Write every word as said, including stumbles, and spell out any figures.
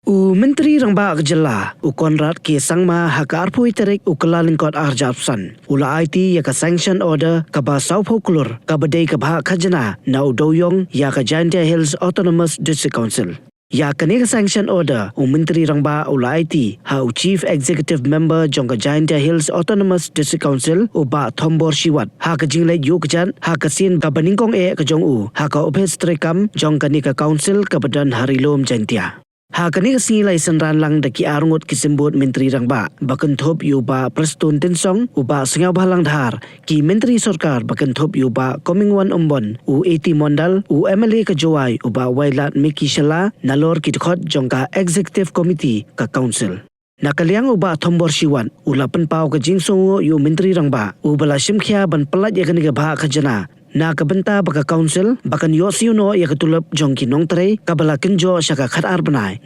U Myntri Rangbah ka jylla, u Conrad K Sangma, ha ka arphew tarik u Kyllalyngkot arhajar arphew san, u la aiti ïa ka sanction order kaba sawphew klur, kaba dei ka bhah khajna na u dewïong ïa ka Jaintia Hills Autonomous District Council. Ïa kane ka sanction order u Myntri Rangbah u la aiti ha u Chief Executive Member jong ka Jaintia Hills Autonomous District Council, u Bah Thombor Shiwat, ha ka jingleit ïuh kjat ha ka sien kaba nyngkong eh ka jong u ha ka ophis treikam jong kane ka council kaba don ha Ri Lum Jaintia. Ha kane ka sngi la ïasynran lang da ki arngut ki symbud Myntri Rangbah, ba kynthup ïa u Bah Prestone Tynsong, u Bah Sniawbhalang Dhar, ki Myntri Sorkar, ba kynthup ïa u Bah Comingone Ymbon, u A T Mondal, u M L A ka Jowai, u Bah Wailadmiki Shylla, nalor ki dkhot jong ka Executive Committee ka Council. Na ka liang u Bah Thombor Shiwat u la pynpaw ka jingsngewnguh ïa u Myntri Rangbah, uba la shim khia ban pyllait ïa kane ka bhah khajna na ka bynta ba ka Council ba kan ïohsiew noh ïa ka tulop jong ki nongtrei kaba la kynjoh sha ka khatar bnai.